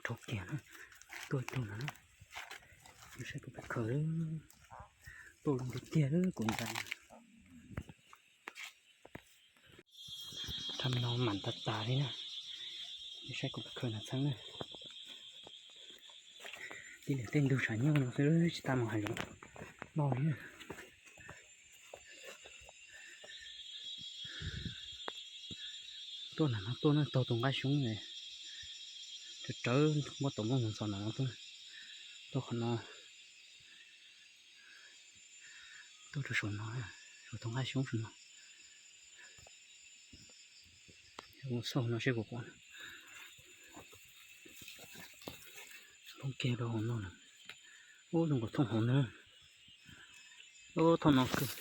Rau kiag na, tuaj tug no, saib kuv pes khaws, tuaj zoo tiag tiag kuv ntxhais. Rau no mam tas tas li na, saib kuv pes khaws no txheeb na. Tib lwm tej ntug tshav nyoog no xwb tsis tas mus hais lus noj li. Tuaj na no tuaj na, taug tus nqaij xyoob, rawv rawv muab tau muaj mus ntxov no tuaj, tuaj qhov no, tuaj rau saum no, saum tus nqaij xyoob saum no. Mus xauj no seb puas pom. Poob kiag rau hauv no na. Ub, zoo nkaus thooj hauv na. Ub, thooj no kawg.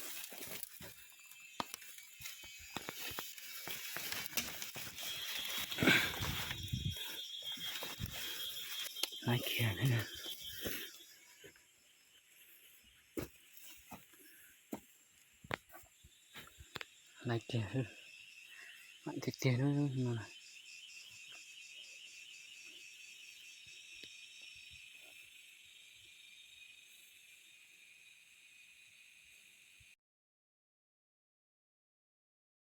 Laiv kiag, laiv kiag, laiv tiag tiag no.